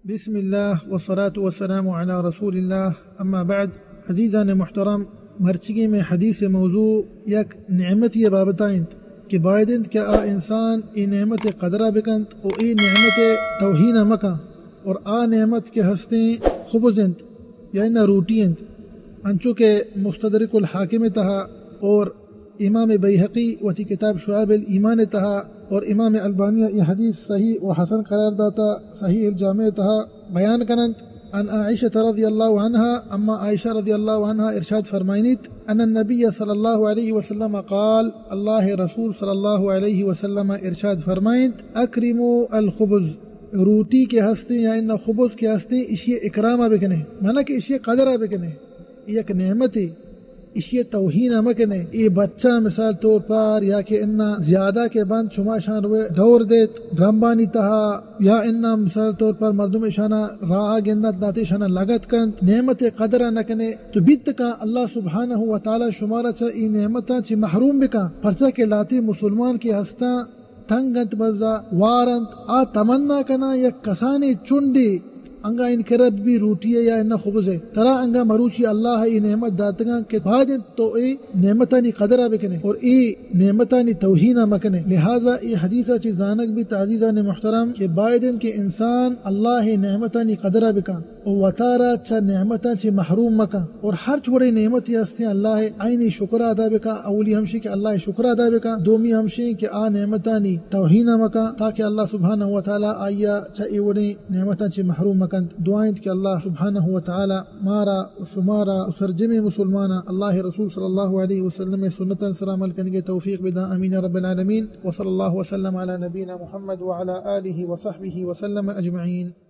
بسم اللہ والصلاة والسلام علی رسول اللہ، اما بعد۔ عزیزان محترم، مرچگی میں حدیث موضوع یک نعمتی بابتا انت کہ باید انت کہ آ انسان ای نعمت قدرہ بکنت و ای نعمت توہین مکن، اور آ نعمت کہ ہستیں خبز انت یا انہ روٹی انت، انچو کہ مستدرک الحاکم تہا اور امام بیہقی وتی کتاب شعاب الایمان تہا اور امام البانی ای حدیث صحیح و حسن قرار داتا صحیح الجامع تہا بیان کننت۔ عن عائشة رضی اللہ عنہا، اما عائشہ رضی اللہ عنہا ارشاد فرمائنیت، ان النبی صلی اللہ علیہ وسلم قال، اللہ رسول صلی اللہ علیہ وسلم ارشاد فرمائنت، اکرموا الخبز، روٹی کہ ہستیں یا انہ خبز کہ ہستیں، اشی اکرام بکنے، معنی کہ اشی قدر بکنے، یک نعمتے، اشی توہین مکنے۔ اے بچہ مثال طور پر یا کہ انہ زیادہ کہ بند، شما اشان روے دور دیت ڈرمبانی تہا، یا انہ مثال طور پر مردم اشانا راہ گندت، لاتے اشانا لگت کنت، نعمت قدر نکنے، تو بیت کن اللہ سبحانہ و تعالی شمارا چہ ای نعمتاں چہ محروم بکن، پرچا کہ لاتے مسلمان کہ ہستاں تنگ انت، بزا وار انت، آ تمنا کناں یک کسانیں چنڈے انگا ان کرب بی روٹی یا انہ خبز ہے۔ ترا انگا مروچی اللہ ای نعمت داتگاں کہ باید انت تو ای نعمتانی قدر بکنے اور ای نعمتانی توہین مکنے۔ لہذا ای حدیث چی زانگ بیت عزیزان محترم کہ باید انت کہ انسان اللہ نعمتانی قدر بکن۔ و وتارا چہ نعمتاں چہ محروم مکن۔ اور ہرچ وڑیں نعمتے ہستیں اللہ ء آئینی شکر ادا بکن۔ اولی ہمشی کہ اللہ ء شکر ادا بکن، دومی ہمشی کہ آ نعمتانی توہین مکن، تاکہ اللہ سبحانہ و تعالی آئیا چہ اے وڑیں نعمتاں چہ محروم مکنت۔ دعا انت کہ اللہ سبحانہ و تعالی مارا و شمارا و سرجمیں مسلماناں اللہ ء رسول صلی اللہ علیہ وسلم ء سنتاں سر عمل کنگ ء توفیق بداں۔ آمین رب العالمین۔ وصلی اللہ وسلم علی نبینا محمد وعلی آلہ وصحبہ وسلم اجمعین۔